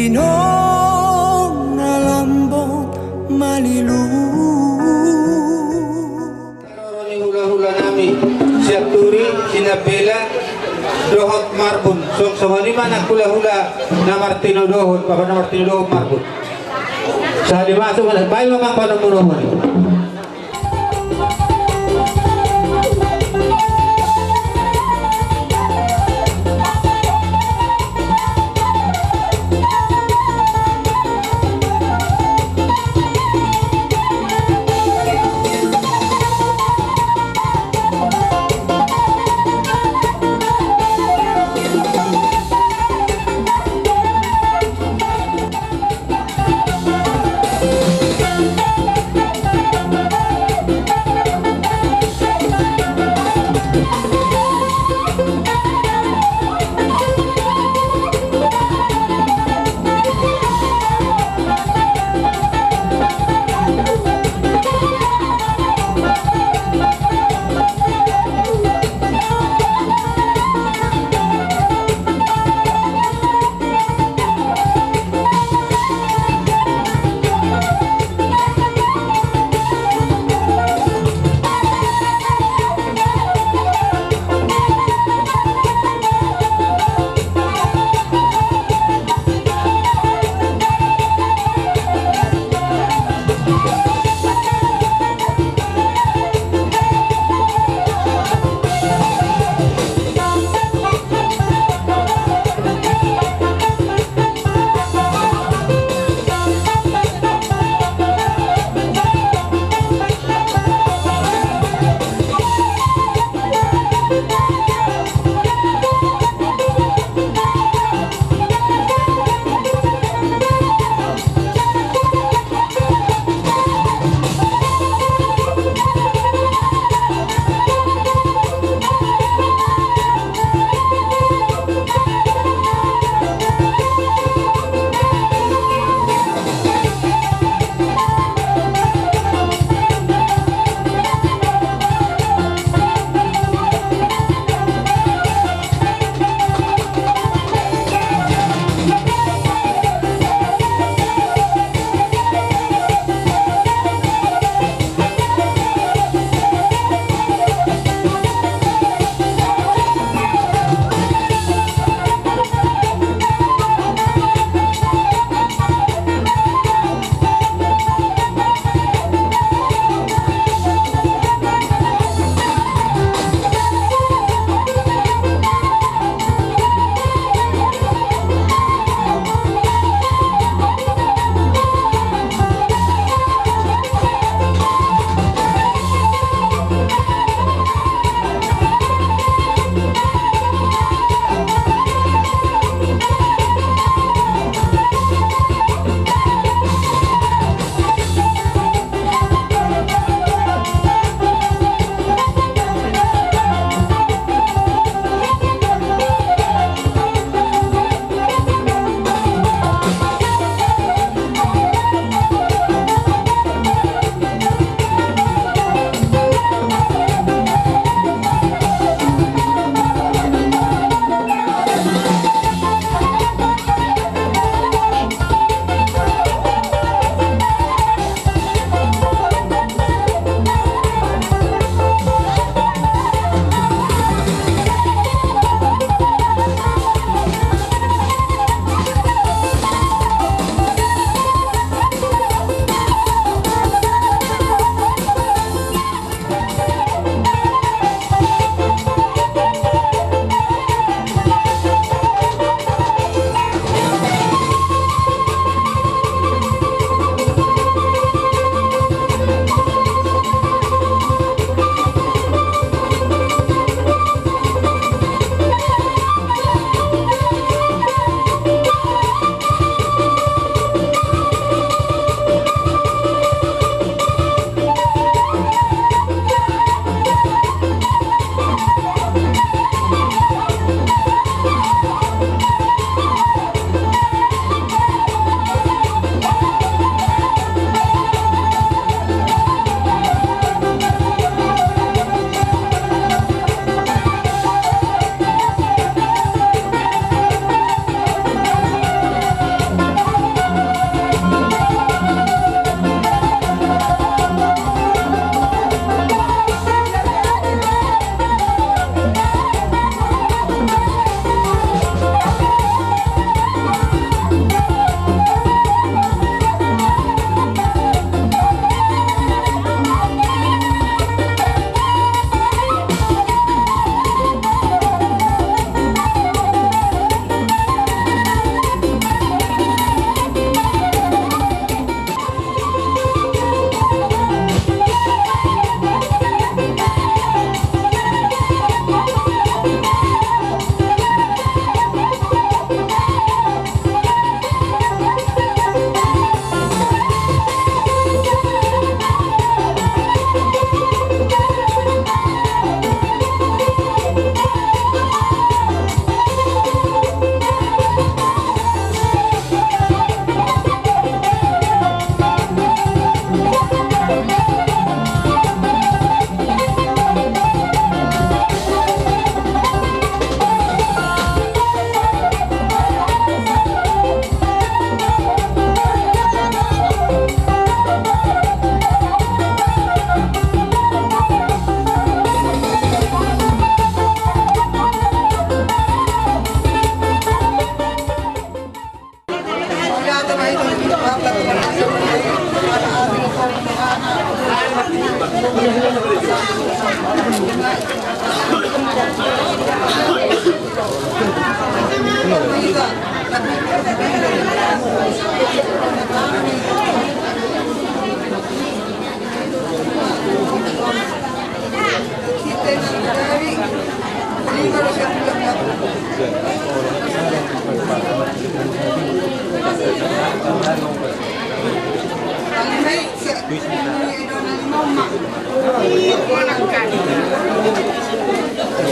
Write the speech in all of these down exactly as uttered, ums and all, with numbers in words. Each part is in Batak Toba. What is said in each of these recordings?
Inong na lambok malilu. Hula-hula nami, Sianturi, Sinambela, dohot Marbun. Songon i ma nang hula-hula na martinodohon, papa na martinodohon Marbun. Sahali masuk, baen ma amang panomunomu i.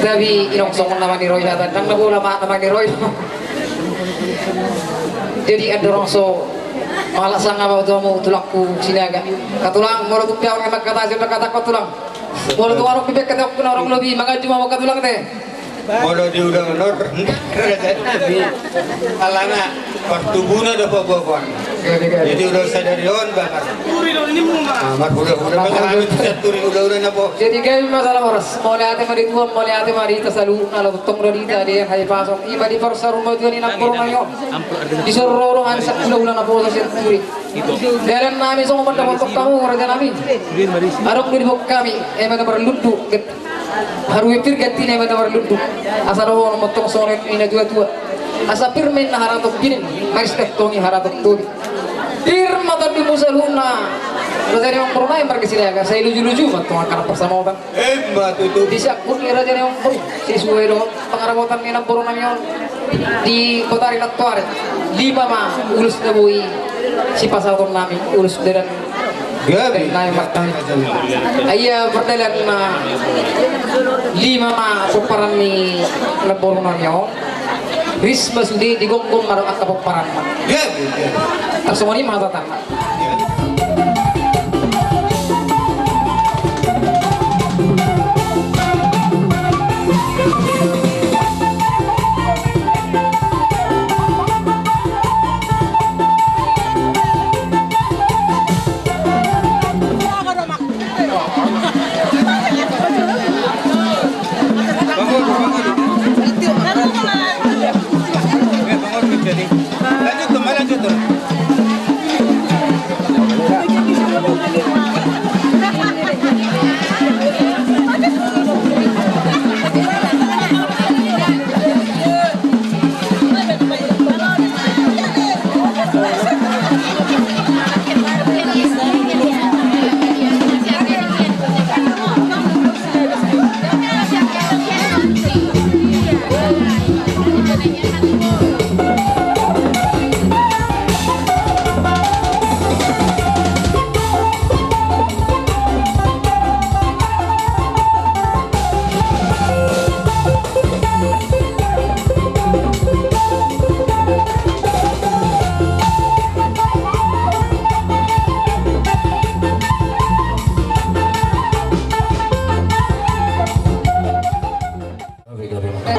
Gabe inong songon na maniroi hata, ndang na bola ma na maniroi. Jadi andorang so malasa nga ba tu hamu tulangku Sinaga. Angka tulang, molo tung pe ahu na mangkatahon, mangkatahon tulang. Molo tung adong pe mangkatahon na adong lobi, manganju ma hamu angka tulang te. Molo di ulaon on, alana partubuna do paboaboan. Jadi ulaon sadari on ba, ah, marhulahula ma hami tu sian Turi, hulahula na bo. Jadi gabe masalah horas. Mauliate ma di Tuhan, mauliate ma di hita saluhutna, laho tongtong do di hita di hahipason. Ima di parsaurmatuaon ni namboru nami on. Di son ro do hami sian hulahula na poso sian Turi. Dalan nami songon mandapothon hamu raja nami. Adong do diboan hami eme na marlundu, get-, haru pir gantina eme na marlundu. Asa dohonon ma tong songon nidok ni natuatua. Asa pir ma inna haratok ginin, maris tongtong i haratok tobi. Pir ma tondimu saluhutna. Raja ni amang boru nami marga Siregar, sai lujuluju ma tong angka parsamotan. Ima tutu. Di siangkut ni raja ni amang boru, sisuai dohot pangaramotan ni namboru nami on di Botari Lantoarit. Lima ma ulos na boi sipasahaton nami, ulos dalan. Gabe. Dalan nami martani. Ia pardalan na lima ma pomparan ni namboru nami on. Ris ma sude, digomgom ma dohot angka pomparanna. Gabe, gabe. Tarsongon i ma hatatanna.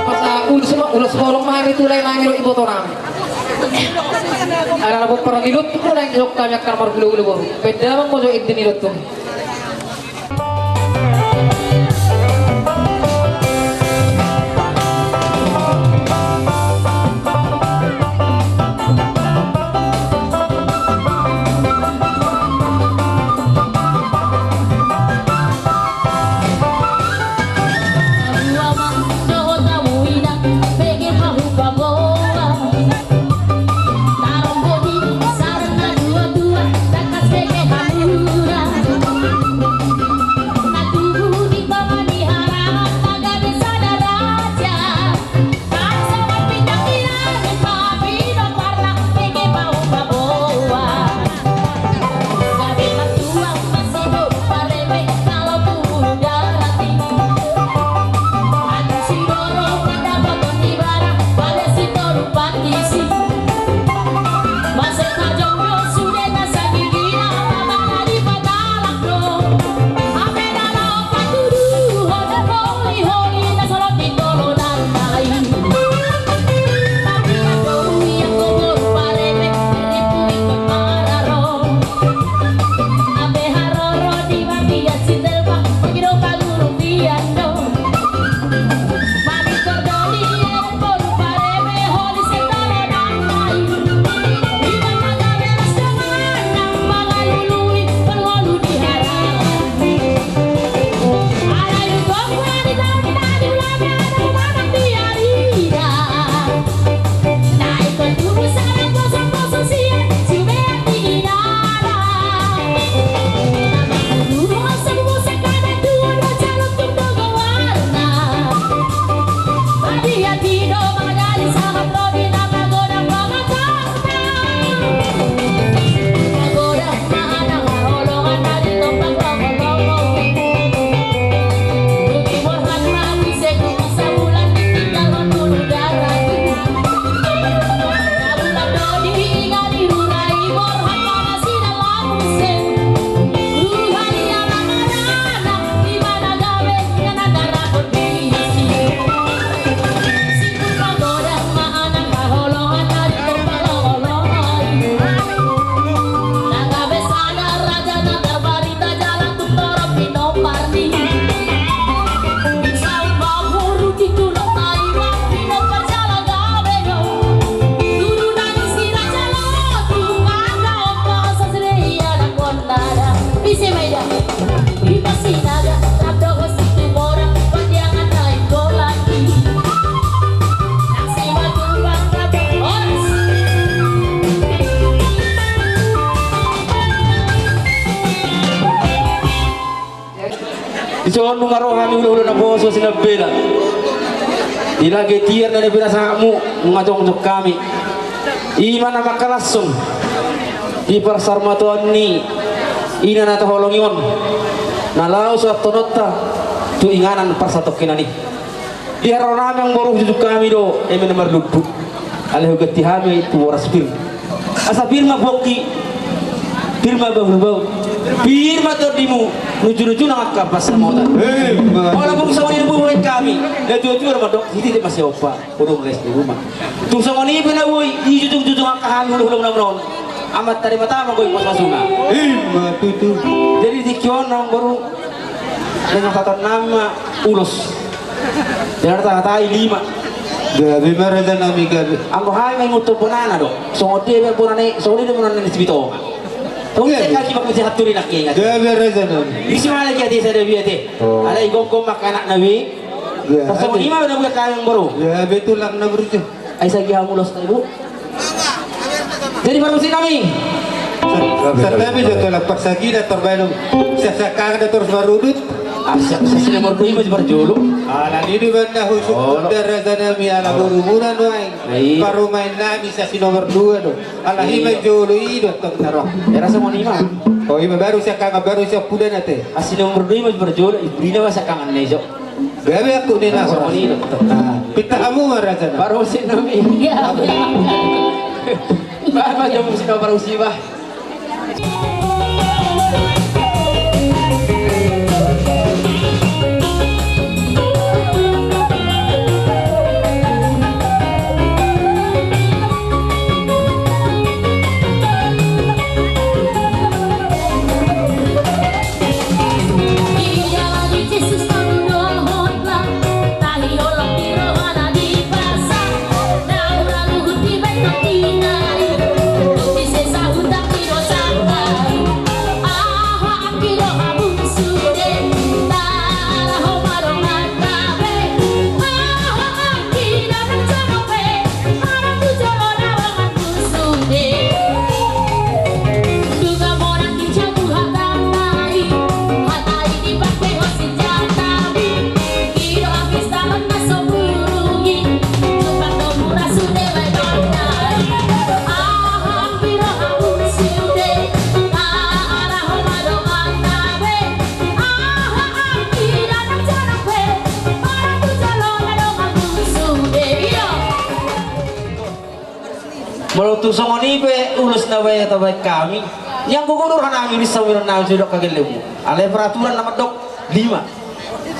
Pas ulos ma, ulos holong ma hami tu lae nami dohot iboto nami. Alana pomparan ni lontung do naeng didok hami angka na marhulahula boru. Pe damang mojok ende ni lontung. On nunga ro hami hulahula naposo sinambela. Di lage tiar na pinasahatmu nunga jongjong hami. I ma na mangkalashon di parsarmatoan ni ina na taholongi on, na laho suanhononta tu inganan parsatongkinan i. Di haroro nami, amang boru, hujujung hami do eme na marlundu. Alai huganti hami tu boras pir. Asa pir ma pongki, pir ma bahulbahul, pir ma tondimu, nujunuju nang angka pansamotan. Emma tutu. Walaupun songon i na boi hami, na tuatua do mandok, hita ma siompa, hudong les di uma. Tung songon i pe na boi dijujungjujung angka hami hulahula muna on. Amanta Debata ma anggo i paspasuna. Emma tutu. Jadi di tingki on, amang boru, na hatahonon nami ma ulos. Jadi hata-hata i lima. Gabe ma raja nami, gabe. Anggo hami ma ingot tu bonana do. Songon dia be bonana i, songon dia be bonana i Sibitonga. Songon dia be. Kaki baku si haturi nangkin. Gabe raja nami. Isi ma lagi ate, sada bi ate. Oh. Alai gomgom ma angka anak nami. Gabe. Songon i ma na buat hami, amang boru. Gabe tulang na burju. Ai sagi hamu ulos na, ibu. Jadi parmusik nami. Sa-, santabi jo tulang parsagina, tor baen sian siangkangan do torus marudut. Ah, sa-, sa-, si nomor dua i ma jo parjolo. Ala ni do banda husuk. Oh, no. Raja nami, ala boru muna nuaeng. Iya. Parumaen nami sian si nomor dua do. Ala i ma jolo i do tong na ro. Era songon i ma. Oh, i ma baru siangkangan, baru siampudan ate. Ah, si nomor dua i ma jo parjolo, ibu i na ma siangkangan na i jo. Gabe aku ni na. Songon i do. Pinta hamu ma raja na. Parmusik nami. Iya. Bah, bah, jom musik nami parmusik bah. Molo tung songon i pe ulos na baen tabaen hami, nian gugudurhon hami ulos samuiron nami sudok kagelemu. Alai peraturan na mandok lima.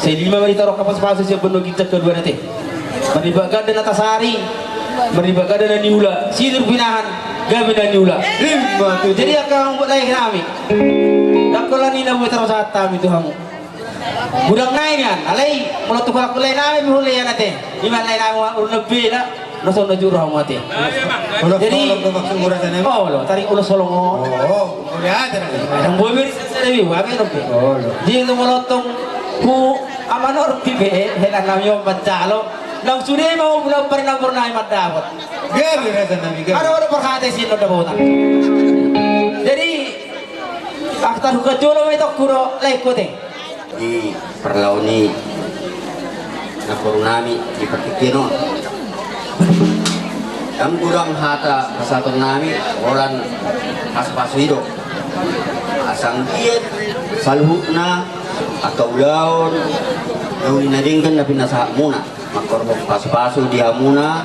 Sai lima ma di taruhon paspasuna sian bonua ginjang kaduana ate. Maribak ganda na tasari, maribak ganda na niula, sidur pinahan, gabe na niula. Lima tutu. Jadi angka amang boru lae nami, dang holan i na boi tarusahat hami tu hamu. Godang nai nian, alai molo tu halak lae nami pe holan i ate. Ima lae nami, urunan bela. Na songon na jolo hamu ate. Jadi, ulos holong do maksudmu raja nami? Olo, taring ulos holong on. Oh, ulos holong. Adong boi be sada be, babe nang be. Olo. Jadi molo tong tu ama Norpi be, hela nami on manjalo. Nang sude ma, ulos parinambor nami mandapot. Gabe raja nami, gabe. Adong, adong parhata sian on dapotan. Jadi, ah, taruhon jolo ma itongku do laengku ate. Di parlao ni namboru nami di partingkian on. Dang godang hata pasahaton nami, holan paspasu i do. Asa anggiat saluhutna angka ulaon na uli na denggan na pinasahatmuna. Mangkorhon paspasu di hamuna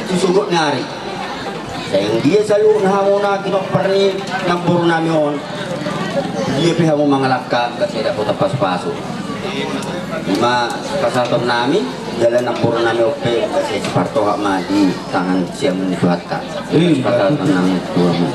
tu sogot ni ari. Sai anggiat saluhutna hamuna ginompar ni namboru nami on, dia pe hamu mangalangka, angka sai dapotan paspasu. Ima pasahaton nami, jala namboru nami on pe, angka sai sipartohap ma di tangan siamun ni Tuhanta. Pasahaton nami tu hamu.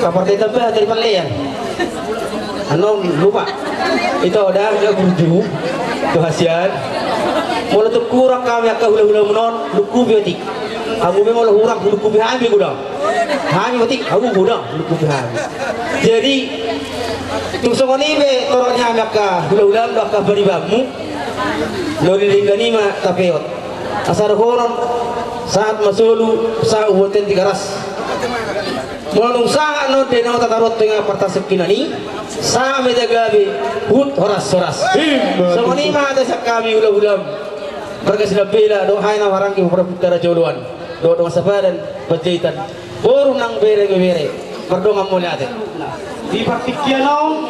Kapartai Tambahan dari Pallean. Annon lupa. Ito da, da burju. Tu hasian. Molo tung hurang hami angka hulahulamuna on, lungkupi otik. Hamu pe molo hurang, lungkupi hami godang. Hami otik, hamu godang, lungkupi hami. Jadi, tung songon i pe torop ni hami angka hulahulam dohot angka paribanmu. Laho di denggan i ma tapeot. Asa dohonon, sahat ma solu, sahat ma bontean Tigaras. Molo dung sahat annon, denggan ma tataruhon tu partasongkinan i, sahat ma hita gabe huhut horashoras. Ima tutu. Songon i ma hata sian hami hulahulam marga Sinambela dohot hami na marhaha Huta Raja Oloan dohot dongan sapadan Panjaitan, boru nang bere, ibebere, mardongan mauliate. Di partingkian on,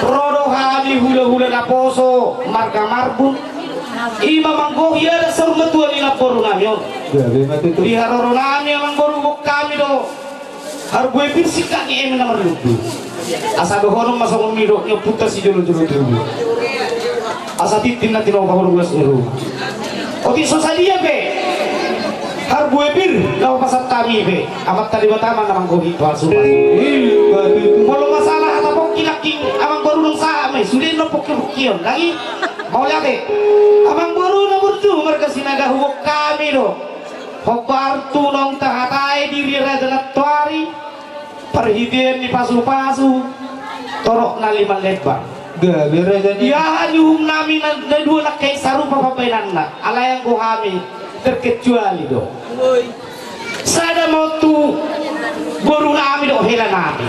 ro do hami hulahula naposo marga Marbun, i ma manggohi adat saur matua ni namboru nami on. Ima tutu. Di haroro nami, amangboru, huboan hami do harbue pir singkat ni eme na marlundu. Asa dohonon ma songon nidok ni ompunta sijolojolo tubu, asa tintin na tinopa hurang las ni ruma. Otik so sadia pe harbue pir na hupasahat hami, i pe Amanta Debata ma na manggohi pasupasu. Ima tutu. Molo masalah hata pongki nangkin, amangboru, dung sahat ma i, sude annon pongkipongkion nangkin. Mauliate. Amangboru na burju marga Sinaga, huboan hami do hombar tu naung tahatai di ria raja nantoari, parhitean ni pasupasu, torop na lima lembar. Gabe raja ni. Di aha ni uhum nami na, na dua nangkin sarupa pambahenanna, alai anggo hami terkecuali do. Sada ma on tu boru nami dohot hela nami.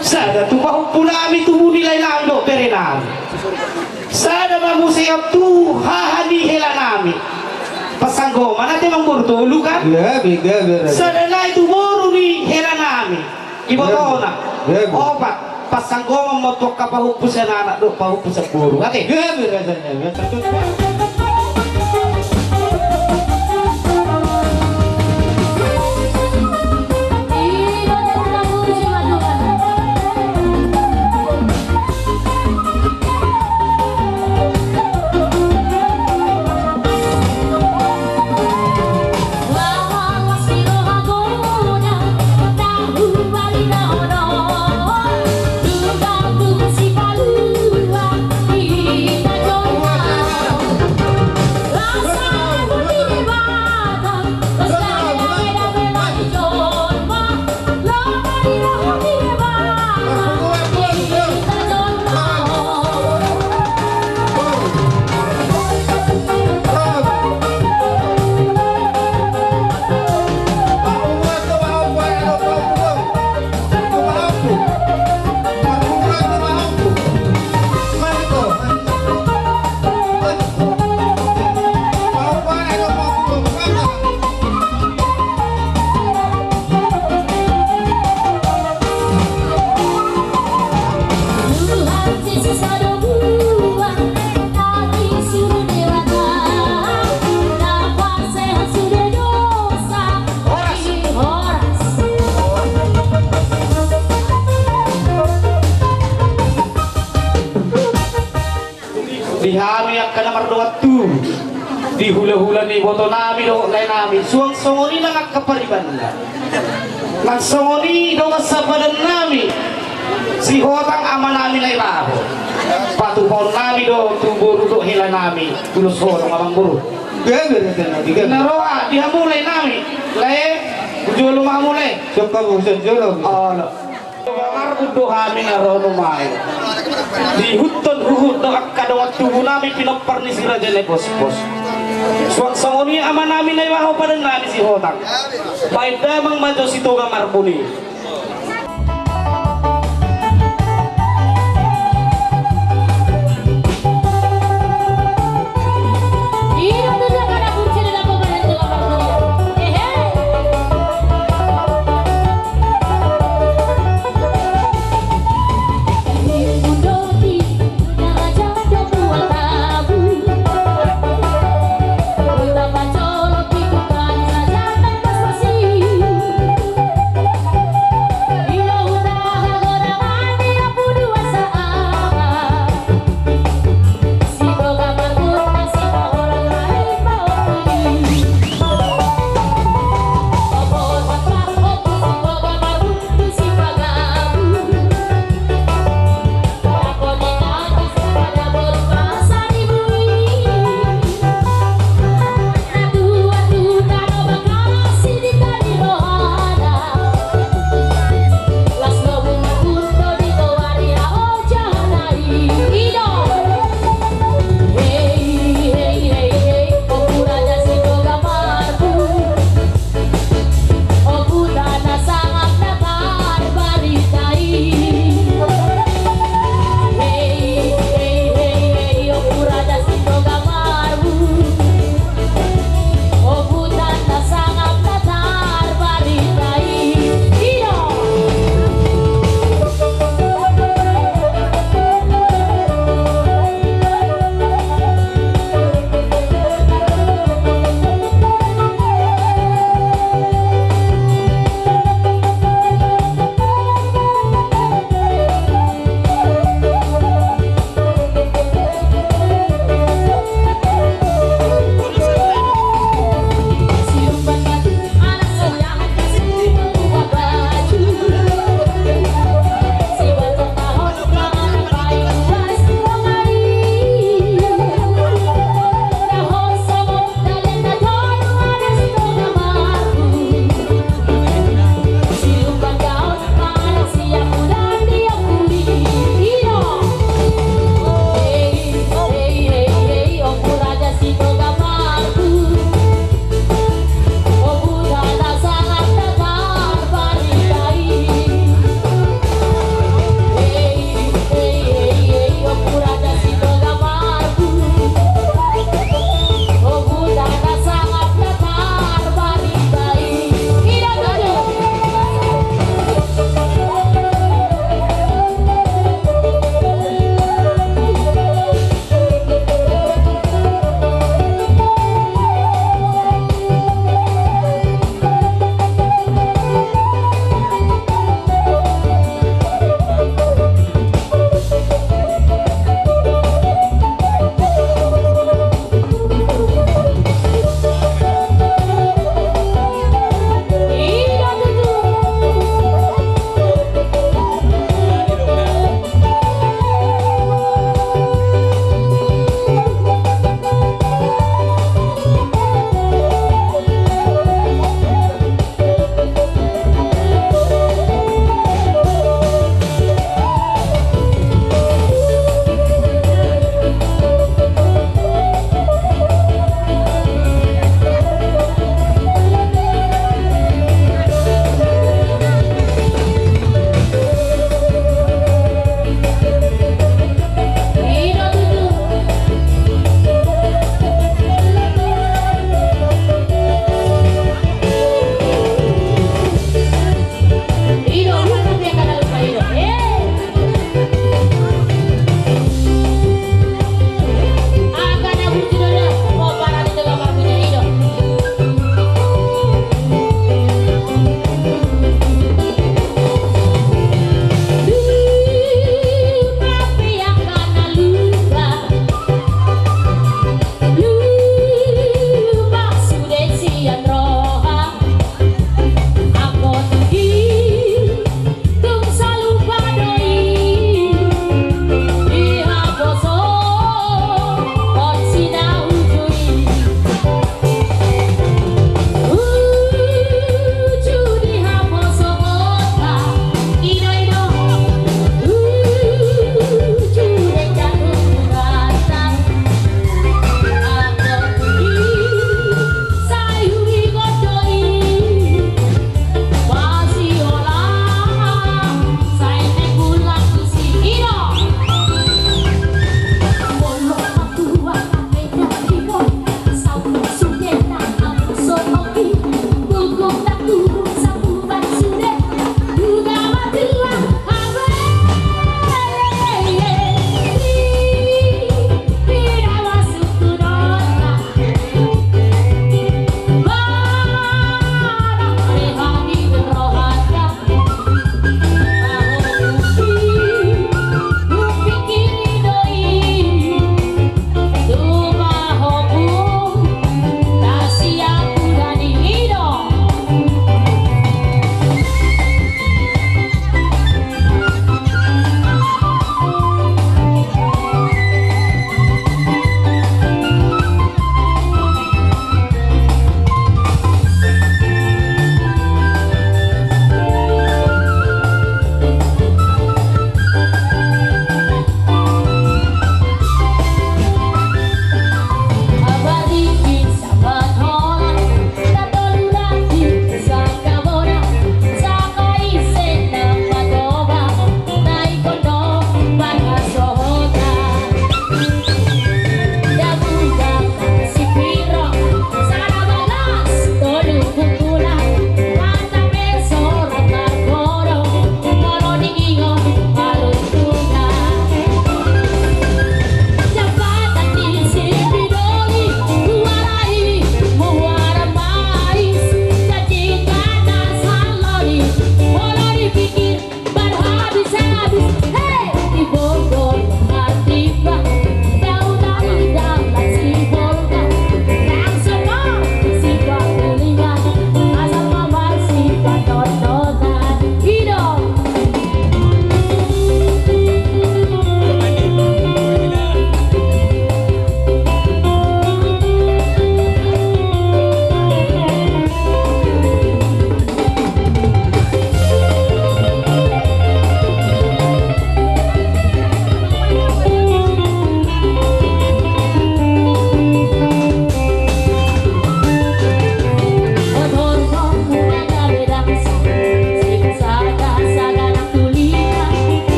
Sada tu pahompu nami, tubu ni lae nami dohot bere nami. Sada ma muse on tu haha ni hela nami. Pasanggoman ate, amangboru, tolu kan? Gabe, gabe raja. Sada nai tu boru ni hela nami, ibotona. Gabe. Opat, pasanggoman ma on tu angka pahompu sian anak dohot pahompu sian boru ate. Gabe raja ni. Di hami angka na mardongan tubu, di hulahula ni iboto nami dohot lae nami, suang songon i nang angka paribanna. Nang songon i dongan sapadan nami Sihotang, ama nami Naibaho. Patupaon nami do tu boru dohot hela nami, ulos holong, amangboru. Gabe, gabe, gabe. Na roha di hamu lae nami, lae, hujolo ma hamu lae. Siap hamu, siap jolo. Olo. Marbun do hami na ro nuaeng. Diihuthon huhut do angka dongan tubu nami pinompar ni si Raja Naipospos. Suang songon i ama nami Naibaho, padan nami Sihotang. Baen damang ma jo Sitoga Marbun i.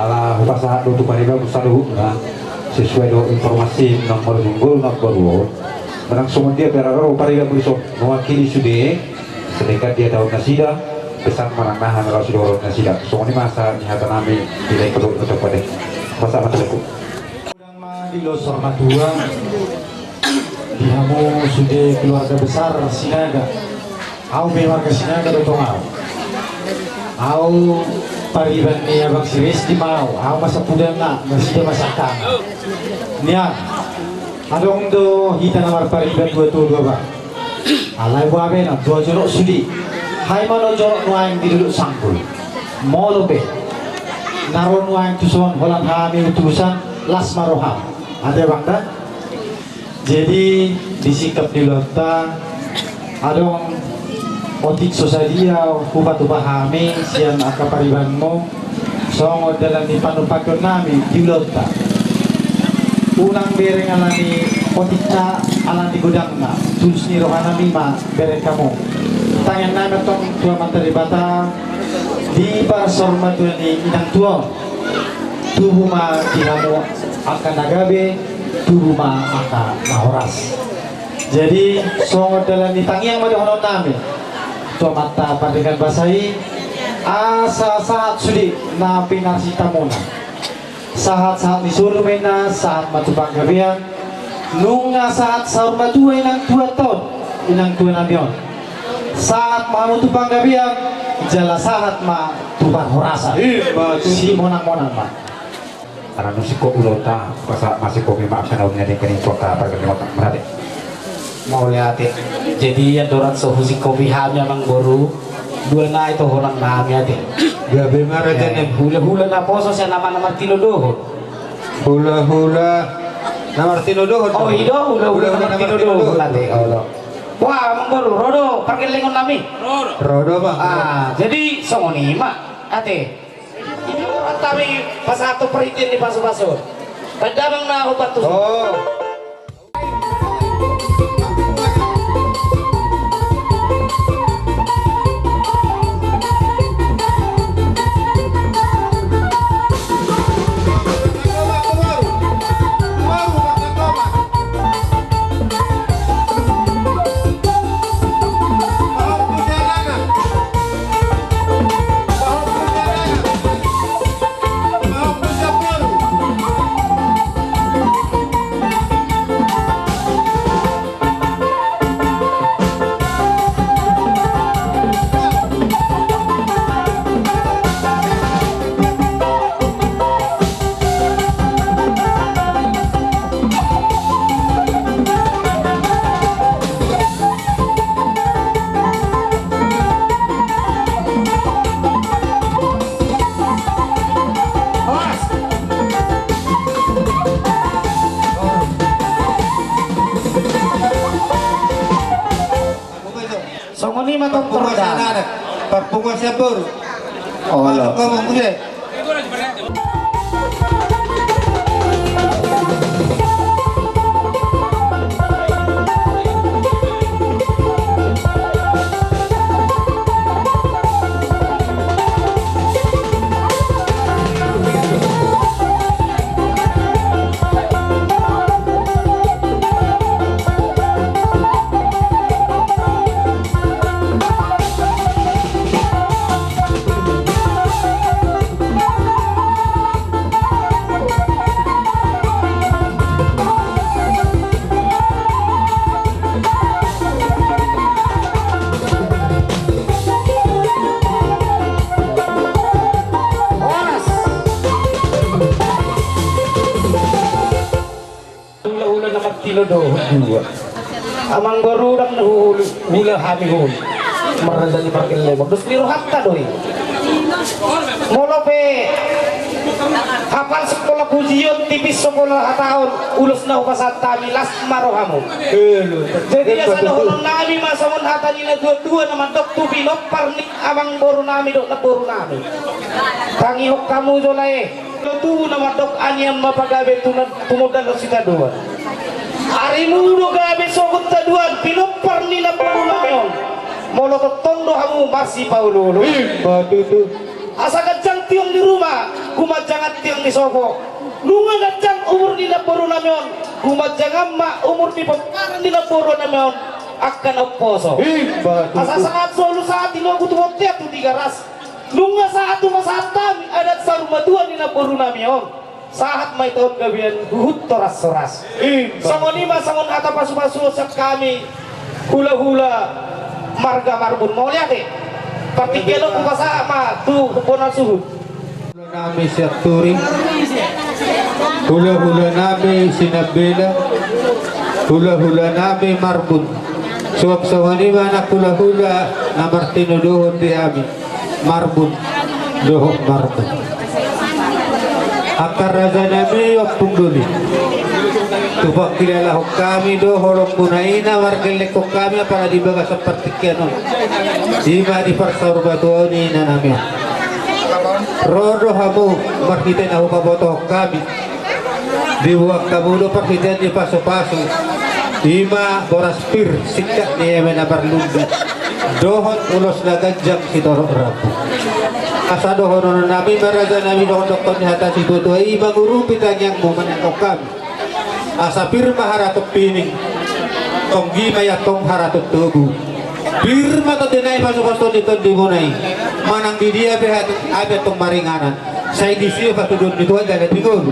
Ala hupasahat do tu paribanmu saluhutna, sesuai do informasi naung molo ninggol na baru on. Manang songon dia pe raro paribanmu dison, mewakili sude, sedangkan dia taon nasida, pesan manang naha na laos didok nasida. Songon i ma asa ni hata nami, di lain perlu untuk pada. Masa mata aku. Godang ma di losor matua, di hamu sude keluarga besar Sinaga. Au pe marga Sinaga do tong au. Au pariban ni abang si Resti ma au, au ma sampudangna, nasida ma sangkang. Nian, adong do hita na marpariban dua tolu abang. Alai boha be na, dua jolo sude. Hai ma na jolo nuaeng di Dolok Sanggul. Molo pe na ro nuaeng tuson holan hami utusan, las ma roham. Ate abang da? Jadi di singkop ni ulaonta, adong otik so sadia hupatupa hami sian angka paribanmu. Songon dalan ni panumpahion nami di ulaonta. Unang bereng ala ni otikna, ala ni godangna, tulus ni roha nami ma bereng hamu. Tangiang nami antong tu Amanta Debata, di parsaurmatua ni inang tua on, tubu ma di hamu angka na gabe, tubu ma angka na horas. Jadi songon dalan ni tangiang ma dohonon nami tu Amanta Pardenggan Basa i, asa sahat sude na pinarsinta muna. Sahat-sahat ni solu ma inna, sahat ma tu panggabean. Nunga sahat saur matua inang tua on, inang tua nami on. Sahat ma hamu tu panggabean, jala sahat ma tu parhorasan. Ima tutu. Simonang-monang ma. Ala nunga singkop ulaonta, pasahat ma singkop i ma angka na uli na denggan i tu angka pargellengonta. Mauliate. Mauliate. Jadi andorang so husingkopi hami amangboru, dua nai tohonan nami ate. Gabe ma raja. Eh, nami. Hula-hula naposo sian ama na martinodohon. Hula-hula na martinodohon. Oh, i do, hula-hula na martinodohon ate. Olo. Wah, amangboru, ro do pargellengon nami. Ro do, Bang. Ah, jadi songon i ma ate. Ima rohanta nami pasahathon parhitean ni pasu-pasu. Tanda ma na hombar tusi. Oh. Songon i ma tong. Parpunguan sian anak, parpunguan sian boru. Olo. Ngomong muse. Hula-hula na martinodohon dua. Amangboru, ndang na huhula hami on. Marnandani pargellengon, dos ni rohanta do i. Molo pe hapal sikola pujion, tipis sikola hataon, ulos na hupasahat hami, las ma rohamu. Jadi asa dohonon nami ma songon hata ni na tua-tua na mandok tu pinompar ni amangboru nami dohot namboru nami. Tangihon hamu jolo e. Tutu na mandok, anian ma pagabe tu na, tumundalhon sitadoan. Arimu do gabe sogot tadoan, pinompar ni namboru nami on. Molo tongtong do hamu marsipaolo-olo. Ima tutu. Asa ganjang tiong di ruma, gumanjangan Sopo, nunga ganjang umur ni namboru nami on, gumanjangan ma umur ni pomparan ni namboru nami on, angka na umposo. Asa sahat solu sahat ni logu tu bontean tu Tigaras. Nunga sahat tu pasahat hami adat saur matua ni namboru nami on. Sahat ma hita on gabean huhut horas-horas. Songon i ma songon hata pasu-pasu sian hami hula-hula marga Marbun. Mauliate. Partingkian on hupasahat ma tu bona suhut. Hula-hula nami Sianturi, hula-hula nami Sinambela, hula-hula nami Marbun. Suang songon i ma anak hula-hula na martinodohon di hami, Marbun dohot Marbun. Angka raja nami Ompung Doli, tu pangkilalahon hami do holong muna i na margellenghon hami apala di bagasan partingkian on, i ma di parsaur matua ni ina nami on. Ro do hamu marhite na hupabotohon hami, diboan hamu do parhitean ni pasu-pasu, i ma boras pir, singkat ni eme na marlundu, dohot ulos na ganjang sitorop rambu. Asa dohonon nami ma raja nami, songon dokkon ni hata situa-tua i, mangurupi tangiangmu manangkok hami. Asa pir ma haraton pining, tonggi ma i antong haraton tobu. Pir ma tondi nai pasu-pasu ni tondimuna i. Manang di dia pe hami antong maringanan, sai disi patuduhon ni Tuhan jala di ngolu.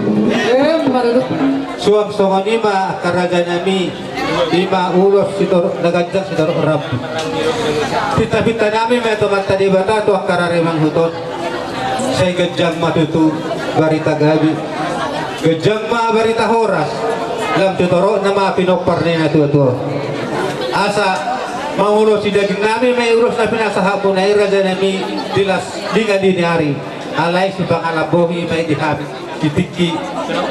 Suang songon i ma angka raja nami, i ma ulos sitorop na ganjang sitorop rambu. Pinta-pinta nami ma tu Amanta Debata tu angka raremanghuton. Sai ganjang ma tutu barita gabe, ganjang ma barita horas, lam tu toropna ma pinompar ni natua-tua. Asa mangulosi daging nami ma i ulos na pinasahatmuna i raja nami, di las di ngadi ni ari, alai sipangalambohi ma i di hami di tingki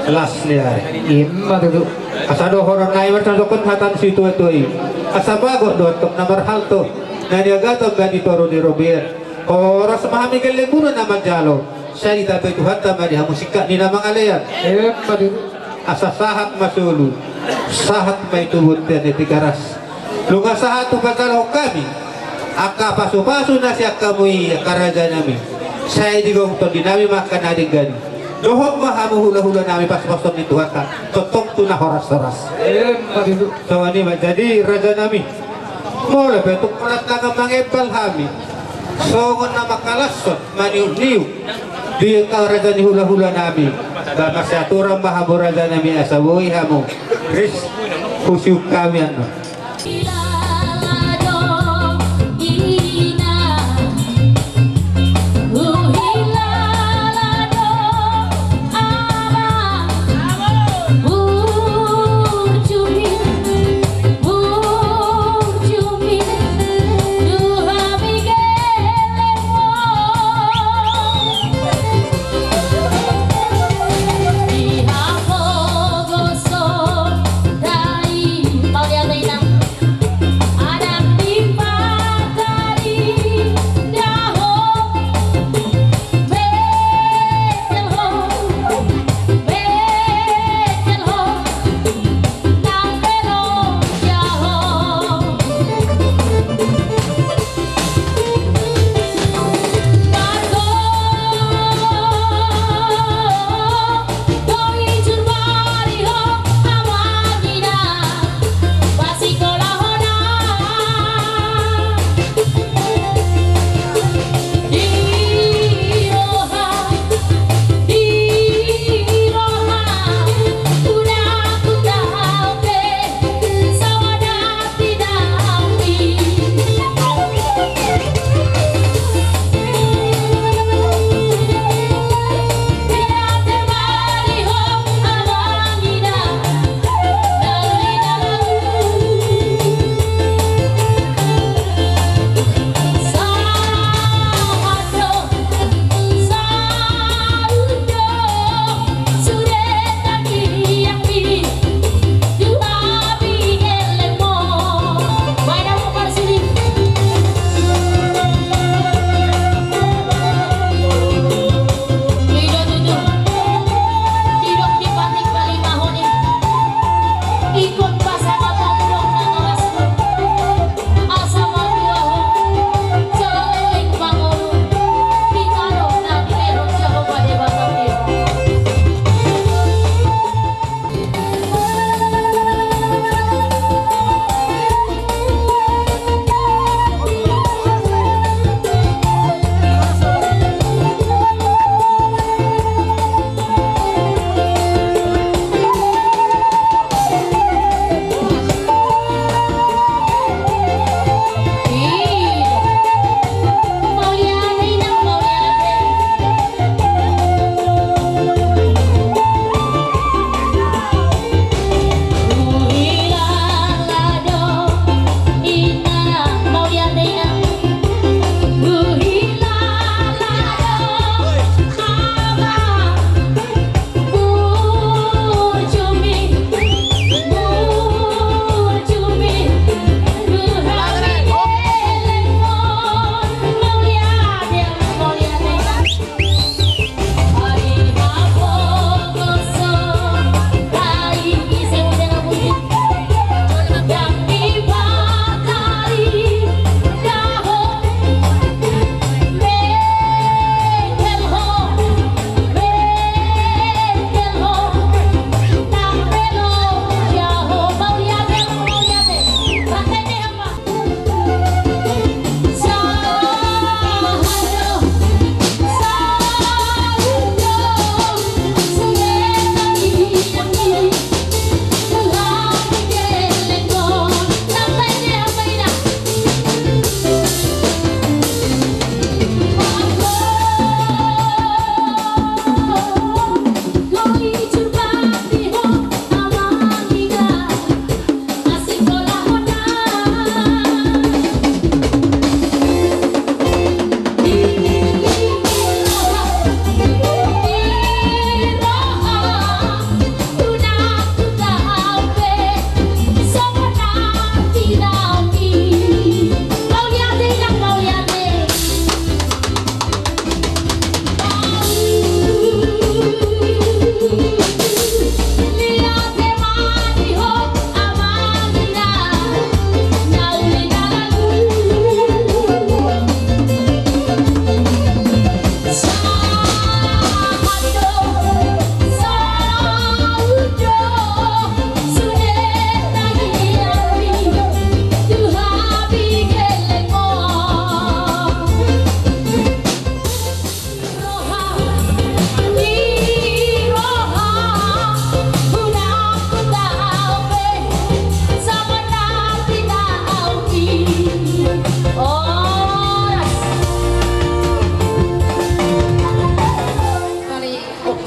las ni ari. Ima tutu. Asa dohonon nai ma songon hata ni situa-tua i, asa bagot do antong na marhalto, na niagaton ma di toru ni robean. Horas ma hami gellengmuna na manjalo, sai ditambai Tuhanta ma di hamu singkat ni na mangalean. Asa sahat ma solu, sahat ma i tu bontean ni Tigaras. Nunga sahat hupajalohon hami angka pasu-pasu na sian hamu i angka raja nami, sai digomgom tondi nami ma angka na denggan i. Dohot ma hamu hula-hula nami pasu-pasuon ni Tuhanta, tongtong tu na horas-horas. Songon i ma jadi raja nami. Molo pe tung pola tangan mangembal hami, songon na mangkalashon maniuk-niuk di angka raja ni hula-hula nami, ba marsiaturan ma hamu raja nami asa boi hamu ris husiuk hami annon.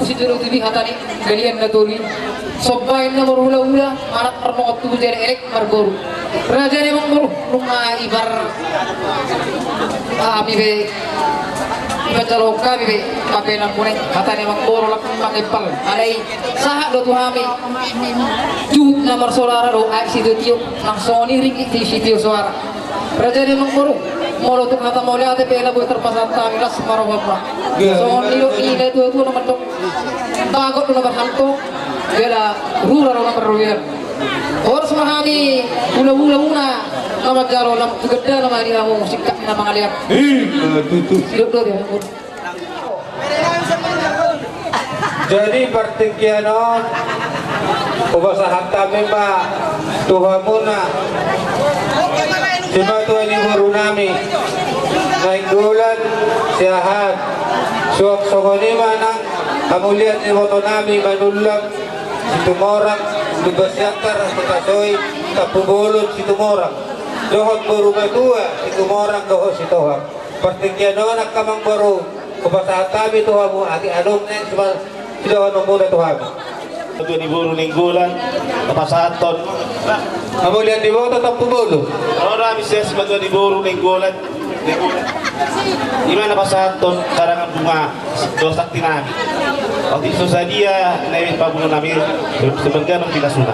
Sijolo tu di hata ni balian na tolu i. Somba inna marhulahula, manat marnongot tubu, jadi elek marboru. Raja ni amangboru, nunga ibar, ah, hami be, ibar jalo hami be, pape na mune, hata ni amangboru, langsung mangempal. Alai, sahat do tu hami. Juhut na marsoara do, ai sitio-tio, nang songon i ringgit sitio soara. Raja ni amangboru, molo tung hata mauliate pe, laho boi tarpasahat hami, las ma roha. Songon i do, i na tuatua na mandok. Bagot do na marhalto, jala rura do na marrobean. Horas ma hami hulahula muna na manjalo, lam tu ganda nama di hamu singkat na mangalean. Ih, tutu. Sidok do di hamu. Jadi partingkian on, hupasahat hami ma tu hamuna, simatua ni boru nami Nainggolan Siahaan. Suang songon i ma nang hamulian ni iboto nami Manullang Situmorang, Lumban Siantar, Huta Sohi, Tampubolon Situmorang, dohot boru matua Situmorang dohot Sitohang. Partingkian on angka amangboru, hupasahat hami tu hamu, ate adong na sidohononmuna tu hami. Simatua ni boru Nainggolan, hupasahathon. Hamulian ni iboto Tampubolon. Ora bisa simatua ni boru Nainggolan. Ima na pasahathon karangan bunga dohot sakti nami. Otik so sadia na i pabuno nami sebagai nang pinasuna.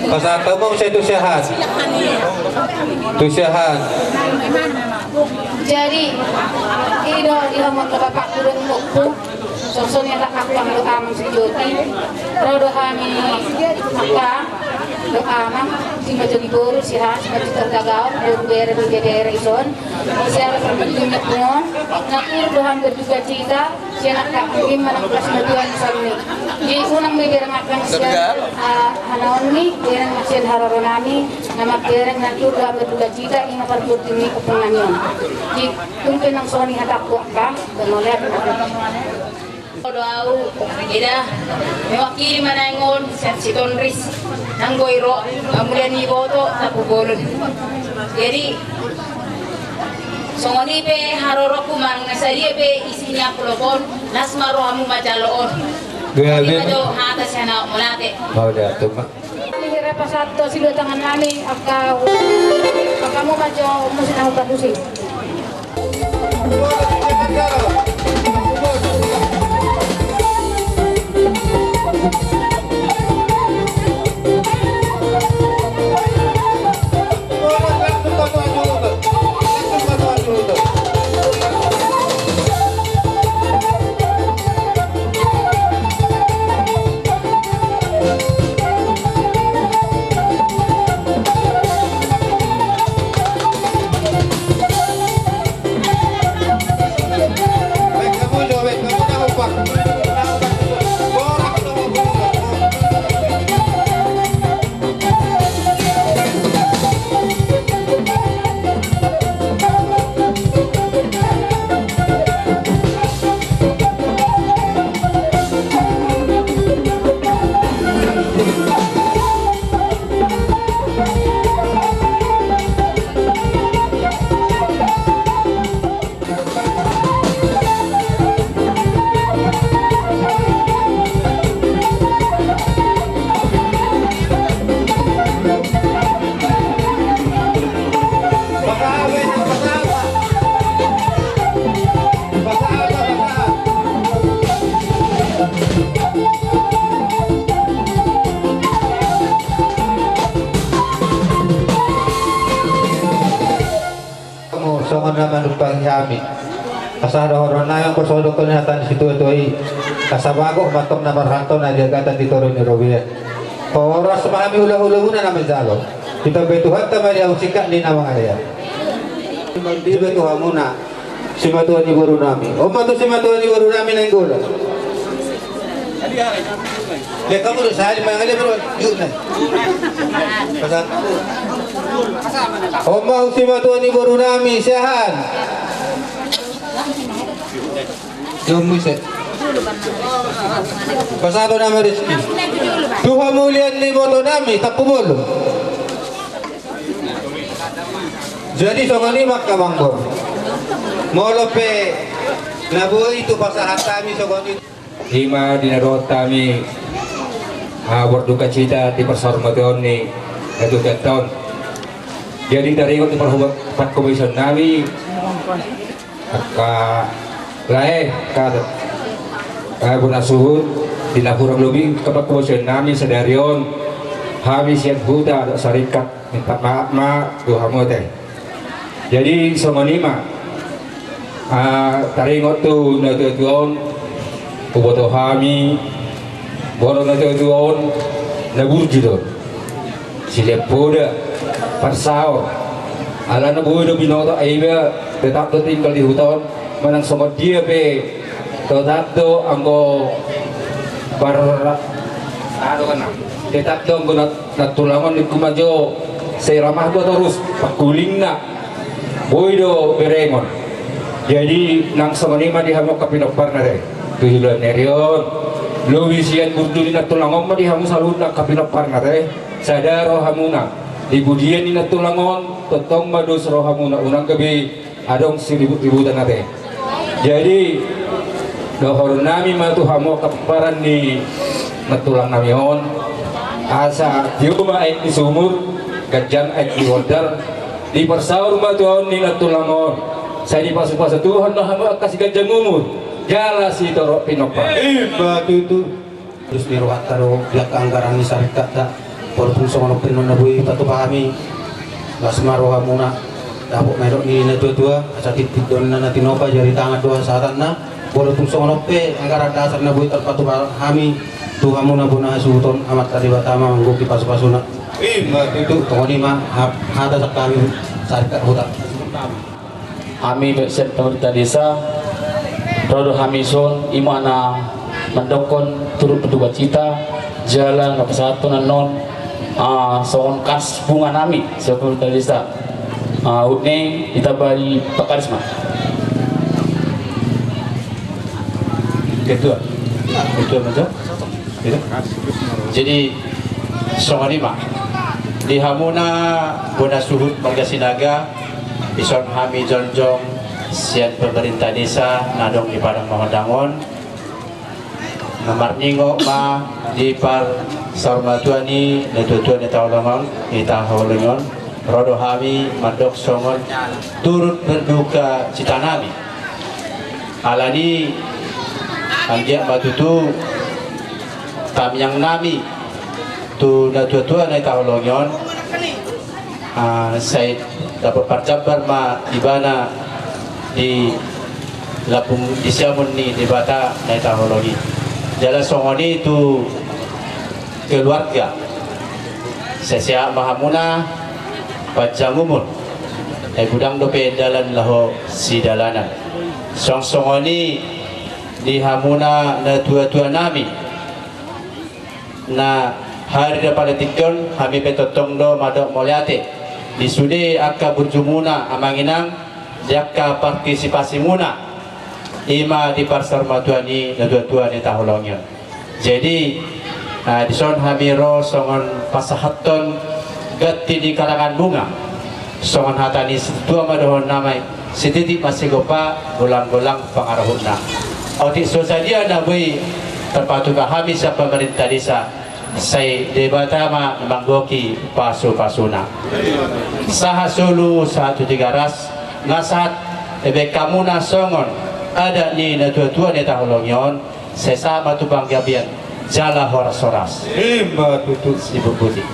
Pasahat hamu ma muse tu Siahaan. Tu Siahaan. Jadi, i do di hamu angka bapakku dohot inongku. Songon i ate, angka amang, amang sijoti. Ro do hami angka dohot amang, simatua ni boru Siahaan, simatua Targagaon, boru bere, boru bere ison. Siala parmingguon on, na turut do hami berdukacita sian angka, ima nang pasimatuan i. Jadi unang be bereng angka sian, ah, hanaon ni, bereng sian haroro nami na mambereng, na turut do hami berdukacita, ima parpudi ni ompung nami on. Jadi tung pe nang songon i hatangku angka, bermolek. Do au, eda, mewakili ma naeng on sian Sitonris, nang boi ro, hamulian ni iboto Tampubolon. Jadi songon i pe haroroku, manang na sadia pe isi ni amplop on, las ma rohamu manjalo on. Gabe. Ima jo hata sian au, mauliate. Mauliate ma. Hira pasahat tu sidua tangan nami, angka, angka hamu ma jo muse na huta pusi. Songon na manumpangi hami. Asa dohonon nami, anggo so didok hata ni situatua i, asa bagot ma antong na marhalto na di agatan di toru ni robean. Horas ma hami hulahulamuna na manjalo. Ditambai Tuhanta ma di hamu singkat ni na mangalean. Ditambai tu hamuna simatua ni boru nami. On ma tu simatua ni boru nami Nainggolan. Lihat kamu dulu, saya di mana dia baru duduk nih. Pesan. On ma tu simatua ni boru nami Siahaan. Jom muse. Pasahat nama Rizky. Tu hamulian ni iboto nami Tampubolon. Jadi songon i ma angka amangboru. Molo pe Na boi tu pasahat hami songon i. Ima di na dohot hami, ah, bordukacita di parsaurmatuaon ni na tuatua on. Jadi taringot di parhuba-, parkomision nami, angka lae, angka, eh, bona suhut, di na hurang lobi angka parkomision nami sadari on, hami sian huta dohot sarikat, minta maaf ma tu hamu ate. Jadi songon i ma, ah, taringot tu na tuatua on, huboto hami, molo na tuatua on na burju do, silean poda, parsaor. Alana boi do binoto, ai iba tetap do tinggal di huta on, manang songon dia pe tetap do anggo par-, anu kan, tetap do anggo na, na tulang on, ningku ma jo, sai ramah do torus pangkulingna, boi do berengon. Jadi nang songon i ma di hamu angka pinomparna ate, tu joloan ni ari on, lobi sian burju ni na tulang on ma di hamu saluhutna angka pinomparna ate. Sada rohamuna, di pudian ni na tulang on, tongtong ma dos rohamuna, unang gabe adong siribut-ributan ate. Jadi dohonon nami ma tu hamu angka pomparan ni na tulang nami on, asa tio ma aek ni sumur, ganjang aek ni bondar, diparsaur ma tu aon ni na tulang on, sai dipasupasu Tuhan ma hamu angka siganjang umur jala sitorop pinompar. Ima tutu. Terus di rohanta do, di angka anggaran ni sarikat ta, walaupun songon on pe nuaeng na boi patupa hami, las ma rohamuna, dapot ma didok ni na tuatua, asa titip do ninna na tinopa, jari tangan do hasahatanna, walaupun songon on pe anggaran dasar na boi tarpatupa hami tu hamuna bona hasuhuton, Amanta Debata ma manggohi pasupasuna. Ima tutu. Songon i ma ha-, hata sian hami sarikat huta. Hami sian pemerintah desa, ro do hami son, ima na mandokkon turut berdukacita, jala na pasahathon annon, ah, songon kas bunga nami sian pemerintah desa. Ah, huhut ni, hita balik Pak Karisma. Ketua. Ketua Majo. Gitu. Jadi songon i ma di hamuna bona suhut marga Sinaga, dison hami jongjong sian pemerintah desa na adong di Padang Mahondang on, na marningot ma di parsaurmatuaon ni na tuatua ni hita holong on, hita holong on, ro do hami mandok songon turut berdukacita nami. Alani anggiat ma tutu tangiang nami tu na tuatua na hita holongi on, ah, sai dapot parjambar ma ibana di lambung, di siamun ni Debata na hita holongi. Jala songon i tu keluarga, sai sehat ma hamuna, panjang umur, ai godang dope dalan laho sidalanan. Songon i di hamuna na tuatua nami, na hadir di partingkian on, hami pe tongtong do mandok mauliate di sude angka burjumuna amang inang, di angka partisipasimuna, ima di parsaurmatuaon ni na tuatua ni hita holongi on. Jadi, ah, dison hami ro songon pasahathon ganti ni karangan bunga, songon hata ni situa ma dohonon nami: Sititi ma sigompa, golang-golang pangarahutna. Otik so sadia na boi tarpatupa hami sian pemerintah desa, sai Debata ma manggohi pasupasuna. Sahat solu, sahat tu Tigaras, na sahat dibahen hamuna songon adat ni na tuatua ni hita holongi on, sai sahat ma tu panggabean jala horas-horas. Ima tutu. Sibuk puji.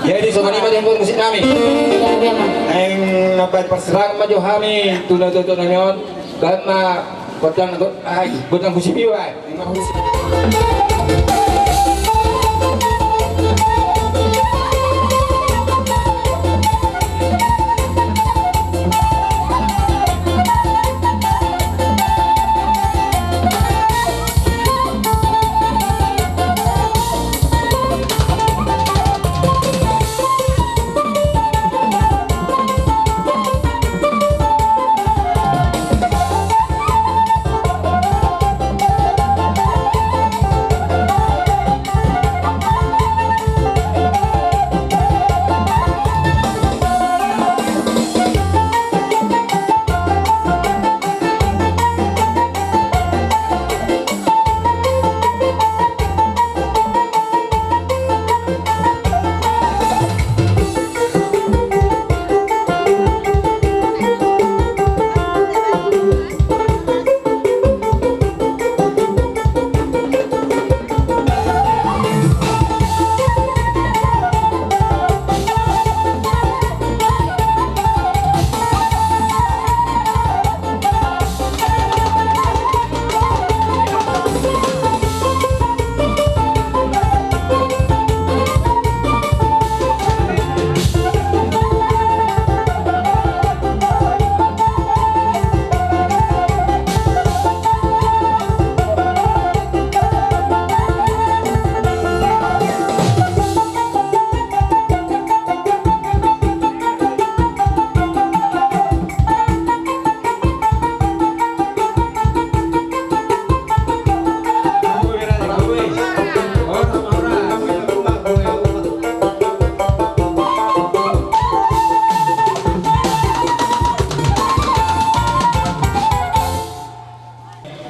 Jadi songon i ma di hamburu musik nami. Iya, iya, Mas. Naeng mambahen parserahan ma jo hami tu na tuatua nami on. Bahen ma gondang, ai, gondang husip i, ai.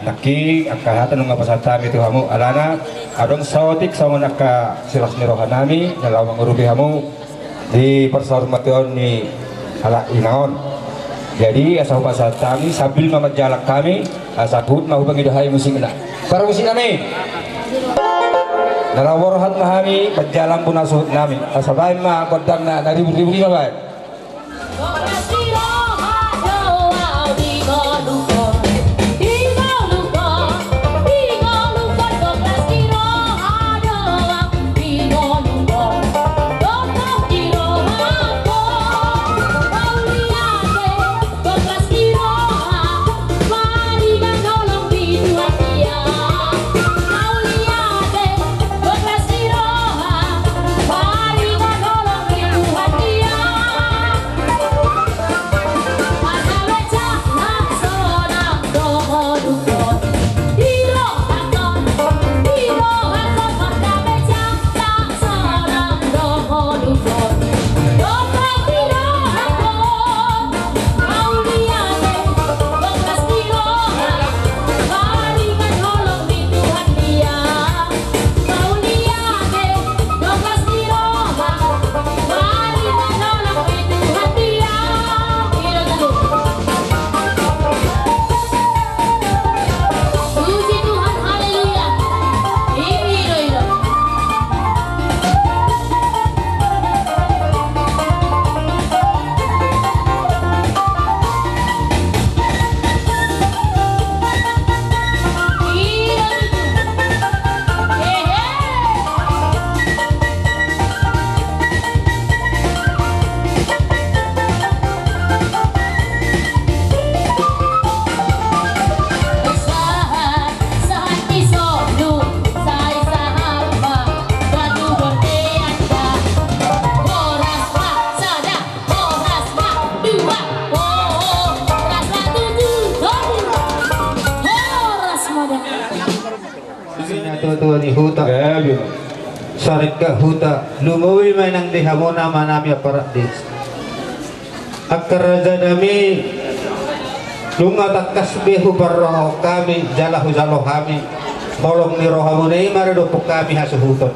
Nangkin angka hata nunga pasahat hami tu hamu, alana adong saotik songon angka silas ni roha nami na laho mangurupi hamu di parsaurmatuaon ni halak ina on. Jadi asa hupasahat hami sambil ma manjalang hami, asa huhut ma hupangido hami musikna. Parmusik nami, na laho borhat ma hami manjalang tu na suhut nami, asa baen ma gondangna na ribur-ribur i ma baen. Natuatua ni huta. Saringkot huta, lumobi ma nang di hamu na manami aparat desa. Angka raja nami, nunga tangkas be huparrohahon hami jala hujalo hami holong ni rohamuna i ma na dophon hami hasuhuton.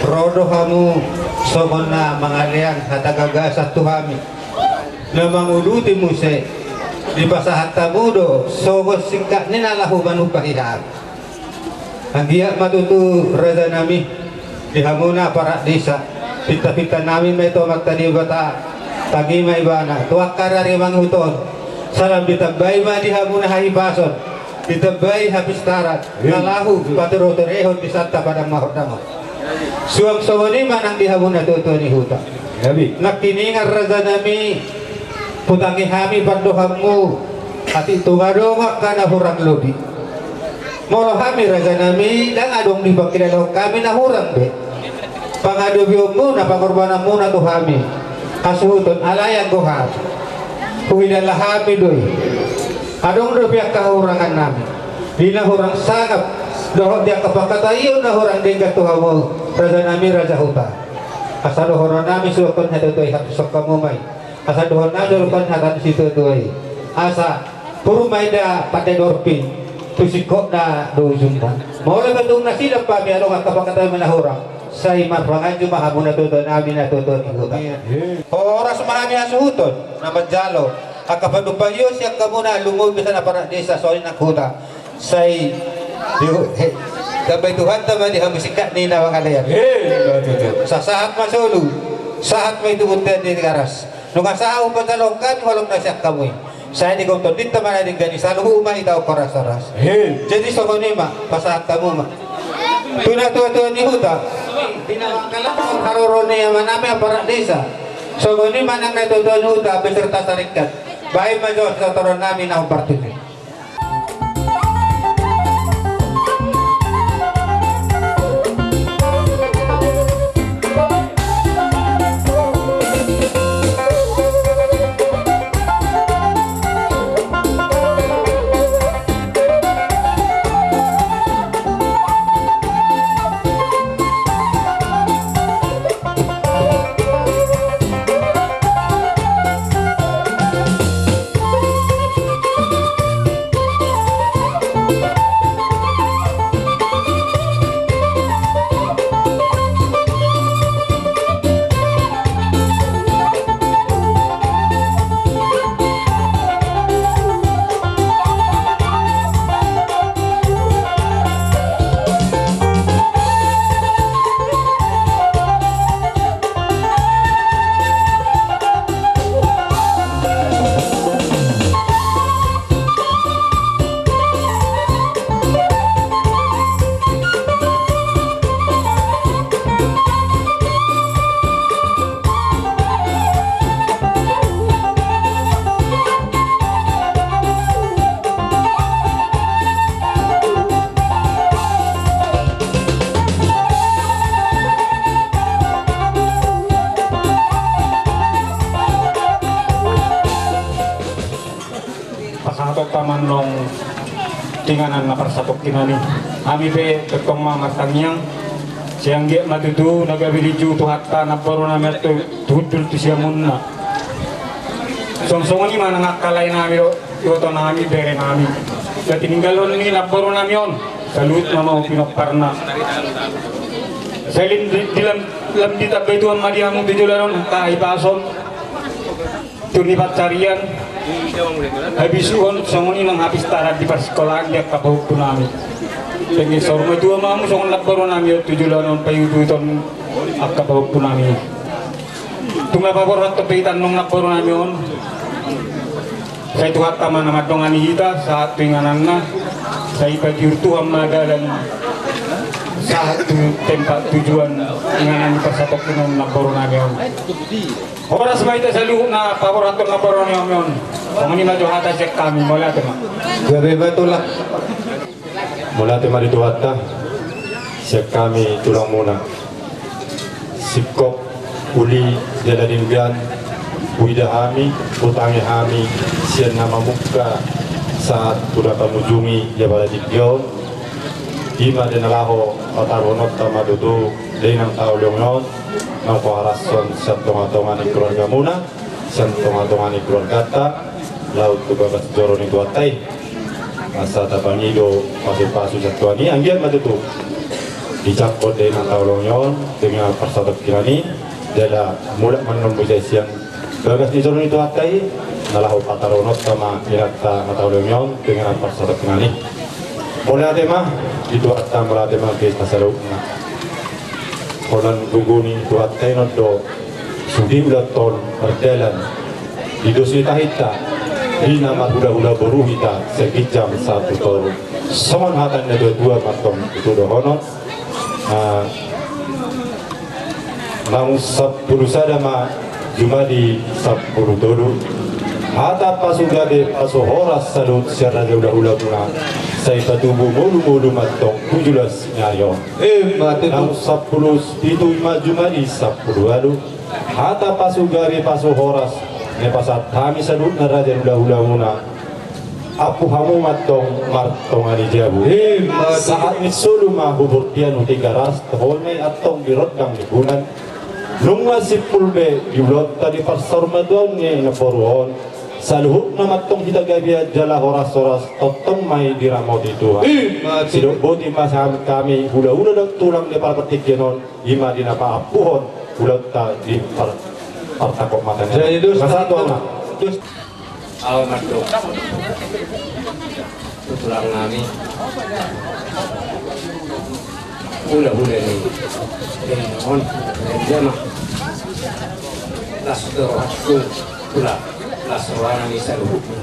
Ro do hamu songon na mangalean hata gagasan tu hami, na manguduti muse, dipasahat hamu do songon singkat ni na laho manumpahi hami. Anggiat ma tutu raja nami, di hamuna aparat desa, pintapinta nami ma i tu Amanta Debata, tangi ma ibana tu angka ari na mangihut on. Salam ditambai ma di hamuna hahipason, ditambai hapistaran, na laho patorehon di Santa Padang Mahordang on. Suang songon i ma nang di hamu natuatua ni huta. Nangkiningan raja nami, hutangi hami pandohanmu, atik tung adong angka na hurang lobi. Molo hami raja nami, ndang adong dipangkilalahon hami na hurang be pangadopionmuna, pangorbananmuna tu hami. Hasuhuton, alai anggo hami, huhilala hami do i. Adong dope angka hahurangan nami, di na hurang sangap dohot di angka pangkataion na hurang denggan tu hamu raja nami, raja huta. Asa dohonon nami suangkon hatutuaon, hatutuaon hamu ma i. Asa dohonon nami suangkon hata ni situatua i. Asa pur ma ida pande dorping, tu singkopna do ujungna. Molo pe tung na sidang hami adong angka pangkataion na hurang, sai marpanganju ma hamu natuatua nami, natuatua ni huta. Horas ma hami hasuhuton na manjalo angka panumpahion sian hamuna, lumobi sian aparat desa, songon i nang huta. Sai di, he, tambai Tuhanta ma di hamu singkat ni na mangalean. Sahat ma solu, sahat ma i tu bontean ni Tigaras. Nunga sahat hupasahat hami holong na sian hamu i. Sai digontong ninta ma na denggan i, saluhut ma hita horas-horas. Jadi songon i ma pasahat hamu ma tu natuatua ni huta. Di na mangkalahon haroro ni amanami aparat desa, songon i ma nang natuatua ni huta beserta saringkot. Baen ma jo sitadoan nami na hombar tutu. Inganan na parsatongkinan i, hami pe tongtong ma martangiang. Sai anggiat ma tutu na gabe dijou Tuhanta namboru nami on tu hundul tu siamunna. Songon songon i ma nang angka lae nami dohot iboto nami, bere nami. Sai tininggalhon ni namboru nami on saluhutna ma pinomparna. Sai lim di, di lam, lam ditambai Tuhan ma di hamu tu joloan on angka hahipason, tur ni pansarian, habisuhon, songon i nang hapistaran di parsikolaan di angka pahompu nami. Dengke saur matua ma hamu songon namboru nami on tu joloan on paihuthon angka pahompu nami. Tung na paborhat pe hita nang namboru nami on, sai Tuhanta ma na mandongani hita sahat tu ingananna. Sai patiur Tuhan ma dalan sahat tu tempat tujuan inganan ni parsatongkinan namboru nami on. Horas ma hita saluhutna paborhathon namboru nami on. Songon i ma jo hata sian hami, mauliate ma. Gabe ma tulang. Mauliate ma di Tuhanta, sian hami tulangmuna. Singkop, uli jala denggan huida hami, hutangi hami sian na mamungka sahat tu na pamujungi di abad tingki on. I ma di na laho pataruhononta ma tutu di inanta holong on, nang pahorason sian tongatonga ni keluargamuna, sian tongatonga ni keluarganta, laho tu bagas joro ni Tuhanta i. Asa tapangido pasupasu sian Tuhan i, anggiat ma tutu dijangkon di inanta holong on, di na parsatongkinan i, jala mulak ma na muse sian bagas ni joro ni Tuhanta i, na laho pataruhononta ma inanta na holong on, di na parsatongkinan i. Mauliate ma di Tuhanta, mauliate ma di hita saluhutna. Holan gogo ni Tuhanta i non do sude ulaonta on mardalan di dos ni tahinta, di na marhulahula boru hita sian ginjang sahat tu toru. Songon hata ni natuatua ma antong tutu dohonon. Ah, naung sampulu sada ma jumadi sampulu tolu. Hata pasugabe pasuhoras saluhut sian raja hulahulamuna, sai patubu ngolungolu ma antong tu joloan ni ari on. Emma tutu. Naung sampulu pitu ma jumadi sampulu ualu. Hata pasugabe pasuhoras na pasahat hami saluhutna raja hulahulamuna, ampu hamu ma antong martonga ni jabu. Emma tutu. Sahat ni solu ma hubortian hu Tigaras, toho ma i antong di rondang ni bulan. Nunga simpul be di ulaonta di parsaurmatuaon ni namboru on, saluhutna ma antong hita gabe jala horashoras, tongtong ma i diramoti Tuhan. Emma tutu. Sidok boti ma sian hami hulahula dohot tulang di partingkian on, i ma di na paampuhon ulaonta di par-, partangkok mata ni. Jadi dos. Masa tu ama. Dos. Ahu mandok tu tulang nami, hulahula ni, eh, on, eh, dia ma. Las do rohangku, tulang, las roha nami saluhutna.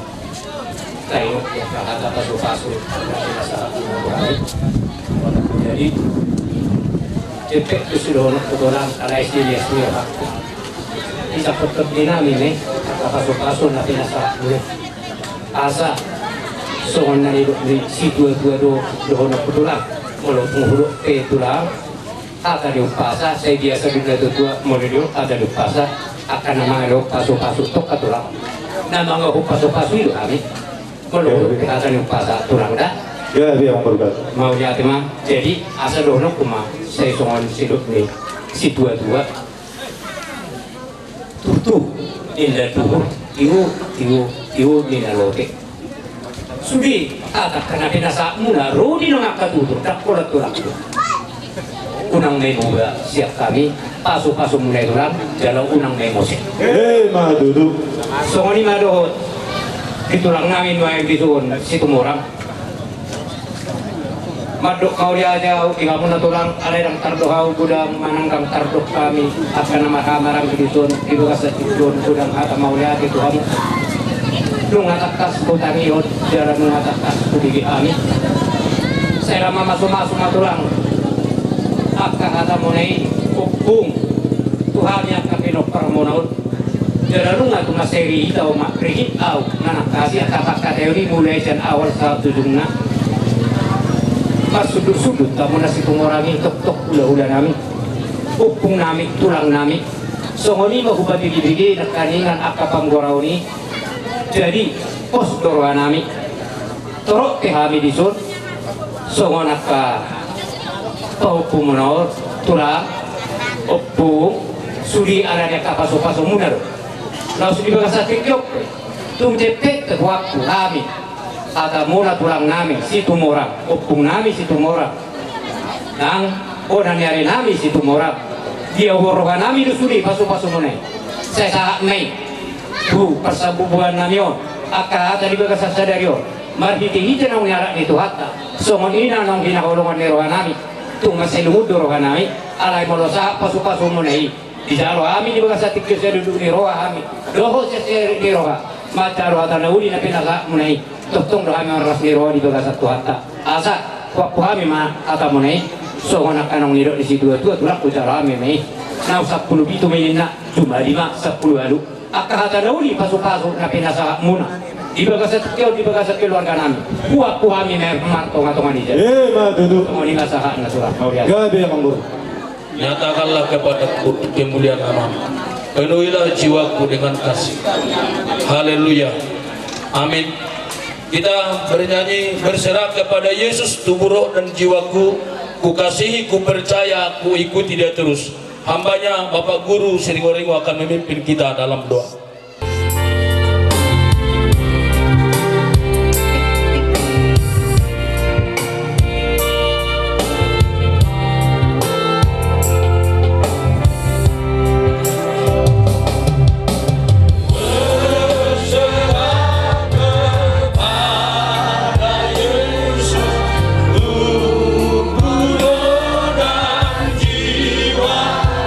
Taingot di angka hata pasupasu na pinasahat ni namboru nami. Jadi, jempek tu sidohononku tulang, alai silias ni rohangku. Disangkuthon di nami ma i angka pasupasu na pinasahat ni. Asa songon na nidok ni situatua do dohononku tulang. Molo tung hudok pe tulang, hata ni umpasa, sai biasa do natuatua molo didok hata ni umpasa, angka na mangalehon pasupasu tongka tulang. Na mangalehon pasupasu i do hami. Molo hudok pe hata ni umpasa tulang da. Ya, ya, Bang Purba. Mauliate ma. Jadi asa dohononku ma, sai songon sidok ni situatua. Tutu, ninna tuhu, tihu, tihu, tihu, ninna lote. Sude, angka na pinasahatmuna, ro di nang angka tutur, ndang holan tulang. Unang na i muba sian hami, pasupasumuna i tulang, jala unang na i mose. Emma tutu. Songon i ma dohot di tulang nami nuaeng dison, Situmorang. Mandok mauliate ahu di hamuna tulang, alai ndang tardo ahu godang manang ndang tardo hami, angka na marhaha maranggi dison, di bagasan tingki on godang hata mauliate tu hamu. Nunga tangkas hutangihon, jala nunga tangkas hubege hami. Sai ra mamasumasu ma tulang angka hatamuna i, ompung tu hami angka pinomparmuna on. Jala nunga tung mansai rihit ahu, ma-, rihit ahu manangkasi angka pangkataion i mulai sian awal sahat tu ujungna. Marsundut-sundut hamu na Situmorang i, tongtong hulahula nami, ompung nami, tulang nami. Songon i ma hubege-bege nangkaningan angka panggoraon i. Jadi pos do roha nami. Torop pe hami dison songon angka pahompumuna on, tulang, ompung, sude ala ni angka pasupasumuna do. Laos di bagasan tingki on pe tung jempek pe huakku hami, hatamuna tulangnami Situmorang, ompungnami Situmorang, nang bona ni arinami Situmorang. Diahuhon rohanami do sude pasupasumuna i. Sai sahat ma i tu parsambubuannami on angka hata di bagasan sadari on. Marhitehite naung nialap ni Tuhanta, songon i na naung hinaholongan ni rohanami. Tung mansai lungun do rohanami, alai molo sahat pasupasumuna i, dijalo hami di bagasan tingki on sai duduk ni roha hami dohot sai seri ni roha manjalo hata na uli na pinasahatmuna i. Tongtong do hami marlas ni roha di bagasan Tuhanta. Asa huakku hami ma hatamuna i, songon angka naung nidok ni situatua, tulang, hujalo hami ma i. Naung sampulu pitu ma i ninna, jumadi ma sampulu ualu. Angka hata na uli pasupasu na pinasahatmuna di bagasan tingki on, di bagasan keluarganami, huakku hami ma i martongatonga ni jala. Ima tutu. Songon i ma sahatna, tulang. Mauliate. Gabe, Amang Guru. Nyatakanlah kepadaku kemuliaan Aman. Penuhilah jiwaku dengan kasih. Haleluya. Amin. Kita bernyanyi, berserah kepada Yesus tubuh, roh, dan jiwaku, kukasihi, kupercaya, kuikuti Dia terus. Hambanya Bapak Guru Siringoringo akan memimpin kita dalam doa.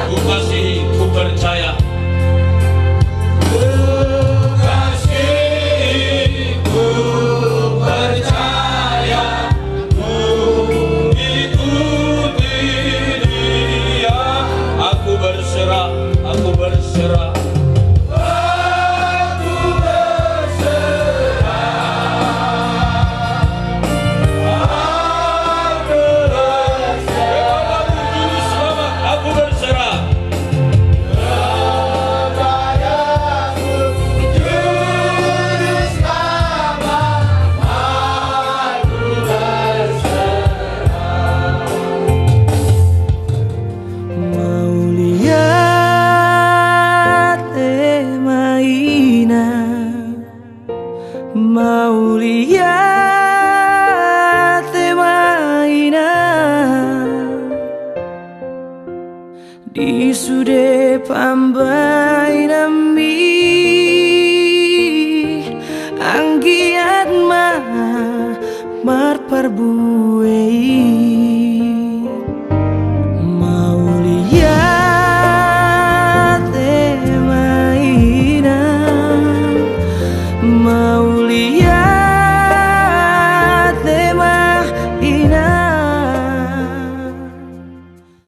Ku kasih, ku percaya. Ku kasih, ku percaya. Ku ikuti Dia. Aku berserah, aku berserah. Aku berserah. Aku berserah. Aku berserah. Mauliate ma inang. Mauliate ma inang. Di sude pambahenanmi, anggiat ma marparbue i.